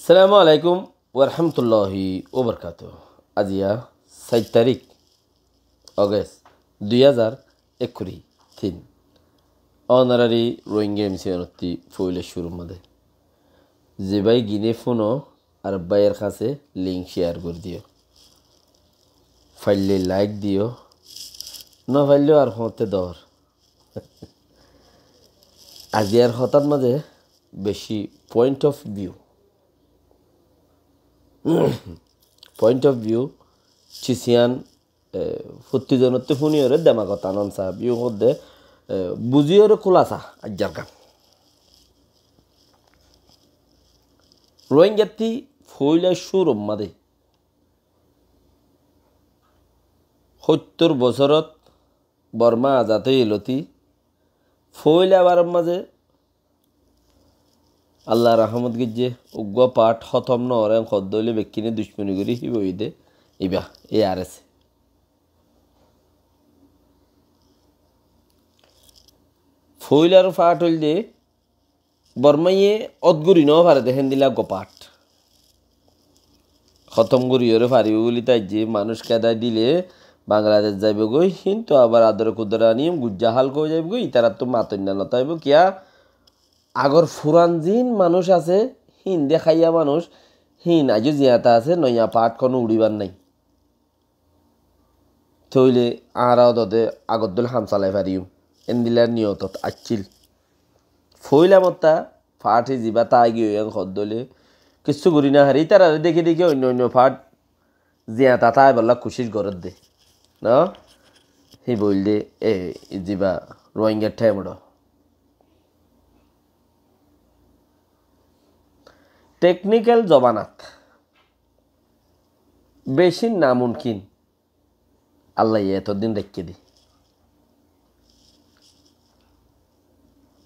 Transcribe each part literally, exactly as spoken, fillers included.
Assalamu alaikum warahmatulláhi wabarakátuhu. Aziya sair tarík Ogest dui házar ekkuri tin. Ónorari Rohingya M C onottí foóila cúrur mazé. Ze bái gine fúno ar báiyor hañsé link share gorí diyó. Faillé like diyó, no faillé ar hoóñtte dór. Aziyar hotár mazé beci point of view. Point of view, cisiyán, e, fottí zonottú fúniyoré demagot anon saáb, yó hoódde, e, buzíyoré kúlasa aijjar gán. Rohingyatti foóila cúrur mazé hóittor bosórot Borma azad óiye lóti foóila baror mazé Allar rahmot goijjé, uggúa part hótom no óre hoddé óile bekkúne ducmoni gorí híba óiye dé, ibá, ei ar es. Foóilar part óilde Bormaye ót gorí no fare dé héndilla uggúa part. Hótom goríyoré faribó buli táijje, manúic kédai dile Bangladec zaibógoi, híntu abar adore kudore aní gujja hálka ói zaibógoi, ítarattú matoinna no táibo, kiyá agor furan ziín manúic asé, híin dé háiya manúic, híin aijjó ziyata asé, noiya part honó uçíbar nái. Tóile añára ódode agor dóil ham salai fariyum. Endilla niyotot accíl. Foóila motta faáthi zibá táai giyói en hoddóile kissú gorí no fari. Ítararé deki deki oinno oinno faát ziyata táaibolla kucíc gorédde. No? Híba óilde e zibá Rohingyar thaimoró. Teknikal zobanat beci namumkin Allaye etodin raikké dé.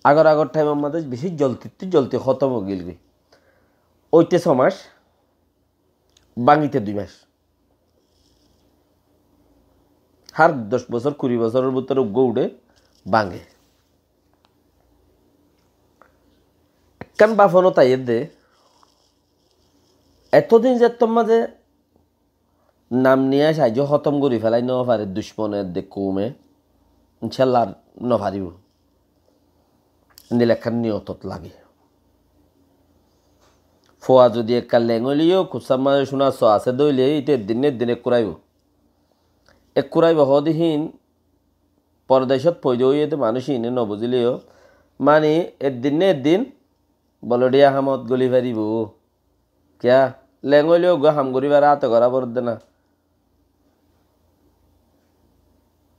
Agor agor thaimor mazé beci zoldittú zoldi hótom ói gilgói. Óite só mac, báñgite dui mac. Hár doc bosór, kuri bosóror bútore uggúa uçé báñge. Ekkán báfonot aiyér dé, etodin zettór mazé nam niyác aijjó hótom gorí félai no fare ducmone edde koume, incálla ar no faribó. Endilla ekkán niyotot lage. Fua zodi ekka leng óileyo, kussár mazé cúna so asé dé óile, íte eddin né eddin ekkúraibó. Ekkúraibó hoóde híin, pordecót foida óiye dé manúic híine no buzíleyo, mani eddin né eddin bolodhiya hámot góli faribó. Kiyá? Leng óileyo uggúa ham goríbar áte gorá foredde ná.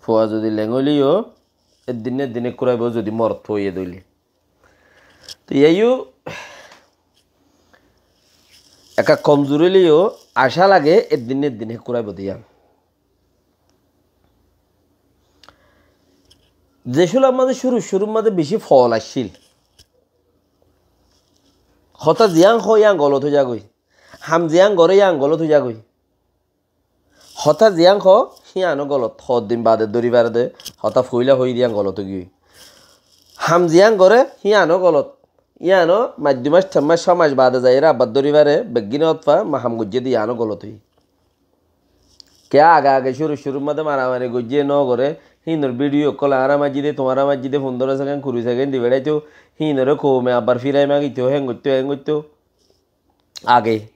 Fua zodi leng óileyo, eddin né eddin ekkúraibó zodi morot fua óiye dé óile. Toi yíayo ekka komzur óileyo acá lage eddin né eddin ekkúraibó dé yían. Ze cúlar mazé cúru cúrur mazé beci fool accíl. Hotá ziyán hoó yían golot ói zagói. Ham ziyán goré yían golot ói zagói. Hotá ziyán hoó híano golot. Hoddin bade dóri fare dé hotá foóila hoiyé dé yían golot ói giyói. Ham ziyán goré híano golot. Yíano mac dui mac tin mac só mac bade zaiyóre abbar dóri fare beggíne ótfa ma ham goijjé dé yíano golot óiye. Kiyá age age cúru cúrur mazé maramari goijjé no goré, híinor bídiyo ókkol añára maijjí dé, tuáñra maijjí dé, fundóro sekend, kuri sekend di beçáito, híinoré koume abbar fírai magito, héen goitto, héen goitto. Age.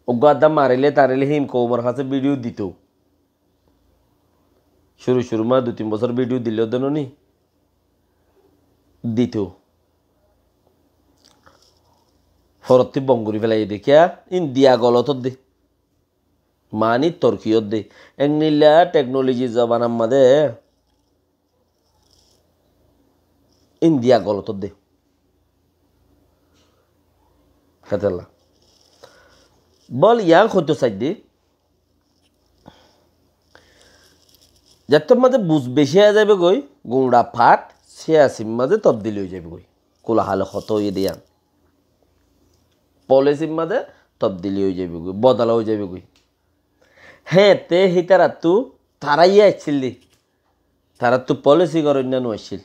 Uggúa adda marilé tarilé híin koumor hañsé bídiyo dito. Cúru cúrur mazé dui tin bosór bídiyo dilé dé no ni? Dito. Forottí bon gorí félaiye dé. Kiyá? Indiya golot ódde. Mani torki ódde. Endilla teknoloji zobanar mazé Indiya golot ódde. Hétolla. Bol yían hoitó saidde. Zettór mazé buz beci ói zaibói goi, guñça faát siyasir mazé tobdili ói zaibói goi. Kúla hále hotá óiye dé yían. Polisir mazé tobdili ói zaibói goi, bodola ói zaibói goi. Héeñtte hítarattú tará yé accíl dé. Taráttu polisi goróinna no accíl,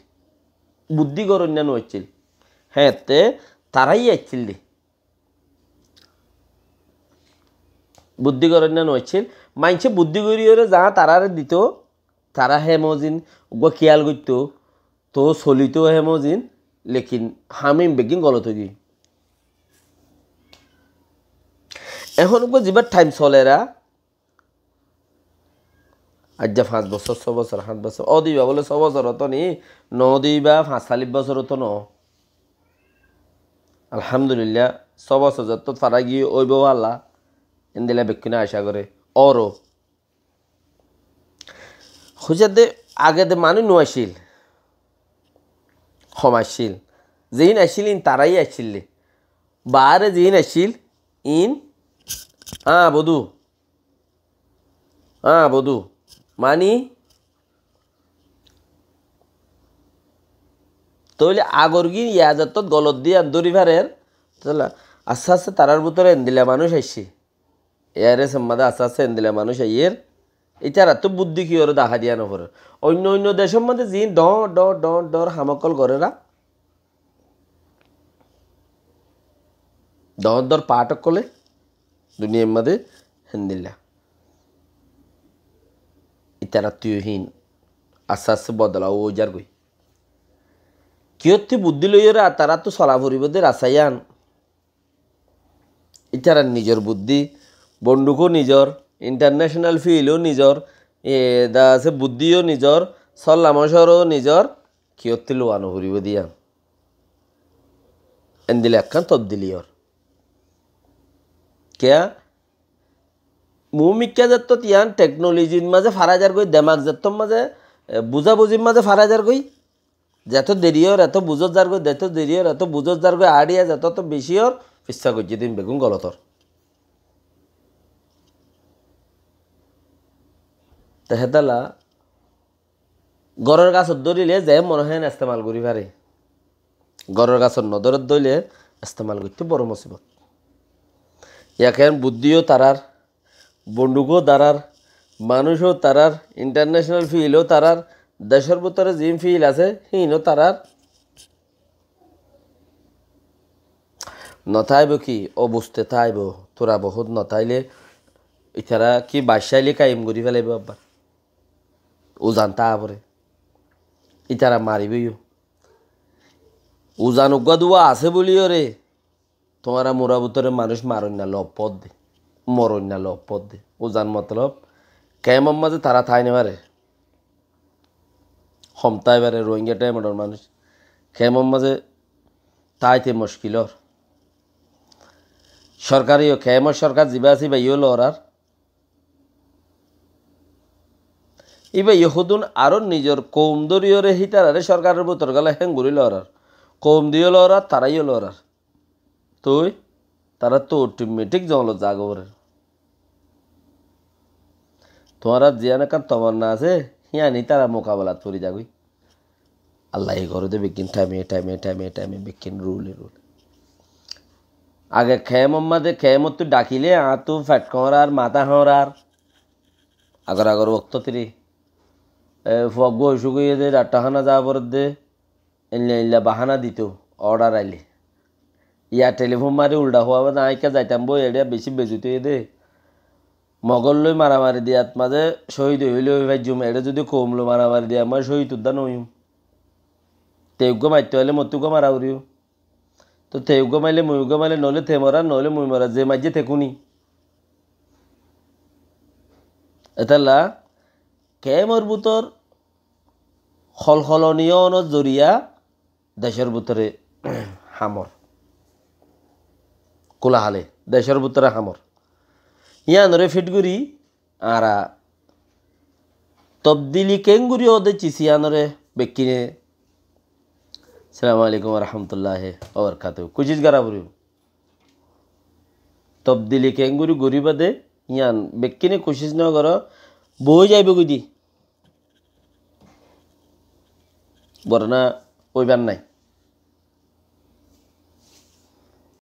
buddí goróinna no accíl. Héeñtte tarái accíl de. Buddí goróinna no accíl. Maincé buddí goríyoré zaá taráre dito, tará hé mozin, uggúa kiyál goitto, toóu solito hé mozin, lekin ham ín beggín golot óigiyoi. Ehón uggúa zibá thaim soler, aijja fañs bosór, só bosór, hát bosór, ó diba bóle só bosór otó ni, no diba fañs sálif bosór otó no. Alhamdulillah, só bosór zottót fara giyé óibo Allah, endilla bekkúne acá goré. Óro hoiyé de, age de manúic no accíl, hom accíl. Zeín accíl, ín tarái accíl de. Baáre zeín accíl, ín, añá bodú, añá bodú. Mani, tóile agor gín yá zottót golot diyan dóri farer, tóile asté asté tarár bútore endilla manúic aiccé. Eyaresor mazé asté asté endilla manúic aiyér, ítarattú buddí kiyóre dahá diya no forer. Oinno oinno decór mazé ziín dhoóñr dhoóñr dhoóñr dhoóñr ham ókkol goréra, dhoóñr dhoóñr paáth ókkolé duniyair mazé héndilla. Ítarattú hín asté asté bodola ói zargói. Kiyótti buddí loiyóre taráttu sola foribó de rasta yían. Ítarar nizor buddí, bondhuk ó nizor, international field ó nizor, e, da asé buddí ó nizor, solla mocor ó nizor, kiyótti luwa no foribó de yían. Endilla ekkán tobdili ór. Kiyá? Muúmikká zettót yían teknolojir mazé fara zargói, demak zettór mazé, e, buzabuzir mazé fara zargói, Zeto deri ór, eto buzót zargói, zeto deri ór, eto buzót zargói, añáriya zeto to beci ór, fissá goijjé de ín beggún golot ór. Te hétolla goror gasot dórile ze mone hoó hén estemal gorí fare. Goror gasot no dórer dóile estemal goittó boro musibot. Yá ken buddí ó tarár, bondhuk ó tarár, manúic ó tarár, international field ó tarár, decór bútore ziín field asé, híin ó tarár. No táibo ki, ó buste táibo, tura bohút no táile, ítara ki baccá aile kaiyem gorí felaibó abbar. Uzan táa foré. Ítara maribó yó. Uzan uggúa duwa asé bóliyoré, tuáñra mura bútore manúic maroinna loob fodde, moroinna loob fodde. Uzan motolob, kemor mazé tará tái no fare. Hom tái fare, Rohingya temedor manúic. Kemor mazé táite muckil ór. Sorkare yó, kemor sorkar zibá asé, íbaye yó lorar. Íbaye hodún aró nizor koum dóriyoré hítararé sorkaror bútor gala héng gorí lorar. Koum diyó lorar, tará yó lorar. Toi tará to otometik zolot zaga forer. Tuáñrar ziyán ekkán tomanna asé, híyan ítara mukabelat fori zagói. Allaye goré de beggín thaime, thaime, thaime, thaime beggín rule, rule. Age kemor mazé, kemottú dhakile añáttu fet hoñrar, matá hoñrar. Agor agor októttire, e, fua uggúa ocúk óiye de, dhaktorhána za foredde, eilla eilla bahána dito, order aile. Yá telifon mari uldha hoóa de, aññí ekká zaitam boi, eçé beci bezuti óiye de. Mogór loi maramari diyat mazé cóhid óile ói faijjum, eçé zodi koum loi maramari diyat mazé cóhid uddá no óiyum. Te uggúa maitto aile mottú uggúa mara foribó. To te uggúa maile, mui uggúa maile, noóile te mora, noóile mui mora, ze maijjé te kúni. Etálla kemor bútor holholoni ónor zoriya decór bútore hamor. Kúla hale, decór bútore hamor. Yíanoré fit gorí añára tobdili keéngorí ódecci yíanoré bekkíne. Assalamu alaikum wa rahmatullahi wa barakatuhu. Kucíc gorá foribó. Tobdili keéngorí goríba de, yían bekkíne kucíc no goró, boói zaibói goi de. Borna óibar nái.